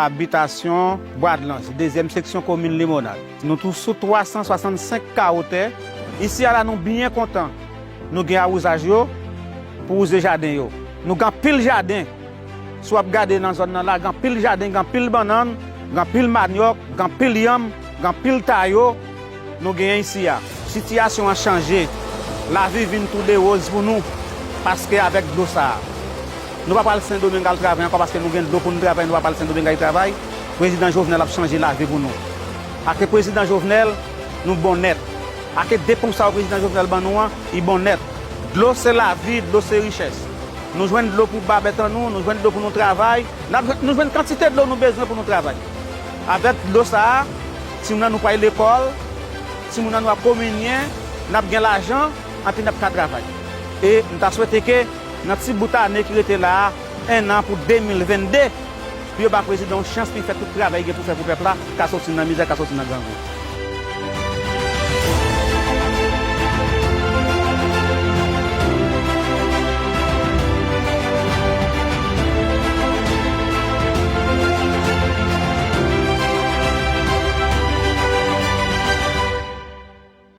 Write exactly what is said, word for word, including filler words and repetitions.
Abitasyon Bwadlans, dezyèm seksyon komin Limonad. Nou tou sou twa san swasannsenk kawo tè. Isi a la nou byen kontan. Nou gen awouzaj yo pou wouze jaden yo. Nou gen anpil jaden. Si w ap gade nan zòn nan la, gen anpil jaden, gen anpil bannann, gen anpil manyòk, gen anpil yanm, gen anpil tayo. Nou genyen isi a. Sitiyasyon an chanje. Lavi vin toude woz pou nou. Paske avèk dlo sa a, nou pa pral Sendomeng al travay ankò paske nou gen dlo pou nou travay, nou pa pral Sendomeng al travay. Prezidan Jovenel ap chanje lavi pou nou. Ake prezidan Jovenel, nou bon nèt. Ake de ponp sa yo prezidan Jovenel ban nou an, li bon nèt. Dlo se lavi, dlo se richès. Nou jwenn dlo pou ba bèt an nou, nou jwenn dlo pou nou travay. N ap jwenn, nou jwenn kantite dlo nou bezwen pou nou travay. Avèk dlo sa a, timoun an nou pral lekòl, timoun an nou ap kominyen, n ap gen lajan, anpi n ap ka travay. E m ta swete ke nan ti bout ane ki rete la a, en an pou de mil vennde, pou yo ba prezidan yon chans pou l fè tout travay li gen pou fè pou pèp la, ka soti nan mizè, ka soti nan grangou.